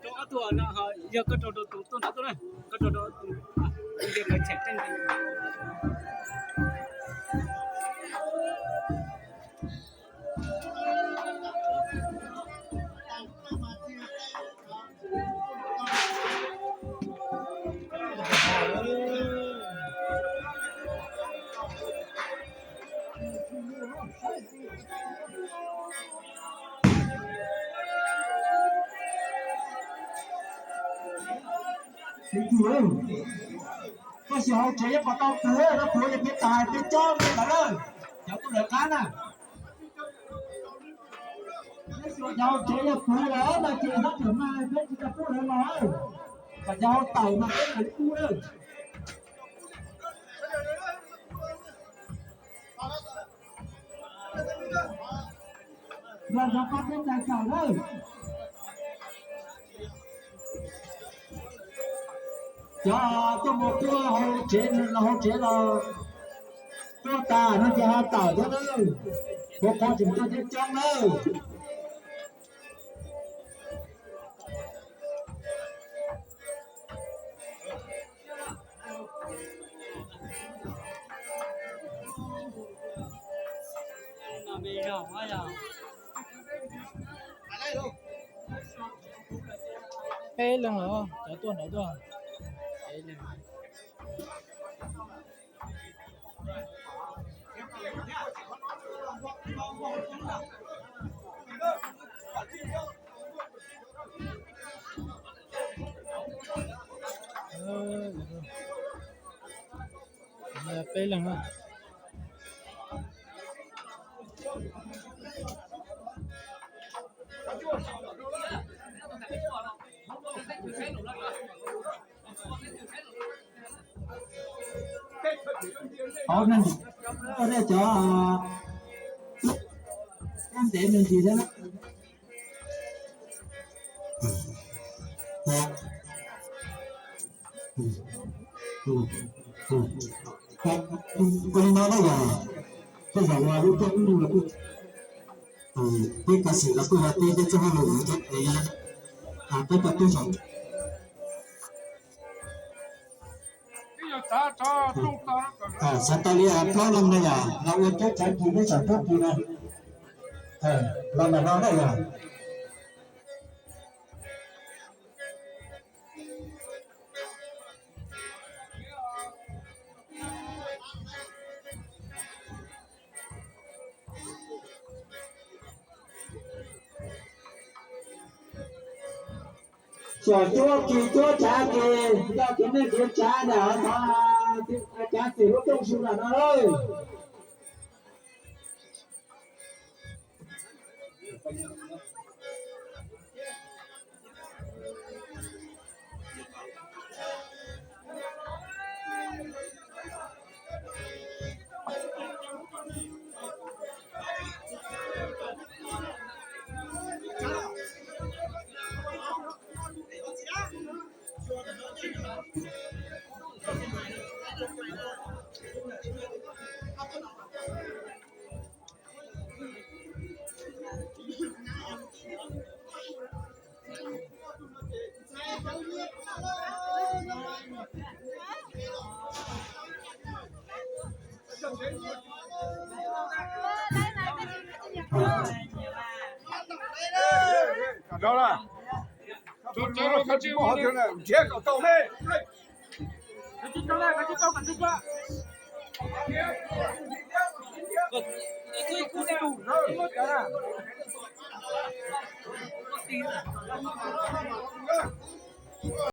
Rau ob tug no, yog koj rau rau tus tuaj nrad tuaj na, koj rau rau tus, tus lawv tshem tseeb. Koj sim haus tsev yuav kom tau puv, no puv ces peb tais peb cob peb lawv, cov tub lawv qab na. Cov haus tsev yog puv lawm no ces hab pem mas peb tsis tau pub lawv los, kom cov haus tawm mas peb mam li pub na. Yog cov pab peb tais tawm na. Cov tuaj mus tuaj haus tsev los haus tsev los tuaj tas no ces ho tawm thiab na. Qhov qhov tseem tuaj coob coob na. Peb leeg los cov tuaj nraud tuaj. Peb leeg na. Cov ntev me ntsis thiab. Ua li no na yog, tej zaum lub caij ub los kuj, peb kav xwm los kuj yog peb tej txoj hauj lwm thiab es peb tau tuaj saum xav tau li plaub leeg na yog los ua coob tsawv kis peb saum roob kis na. Los mam no na yog. Xyom cuab kis cuab tshav kis, yog kev neej kev tsav ntawm thov cav xwm lub rooj su ntawm no lawm.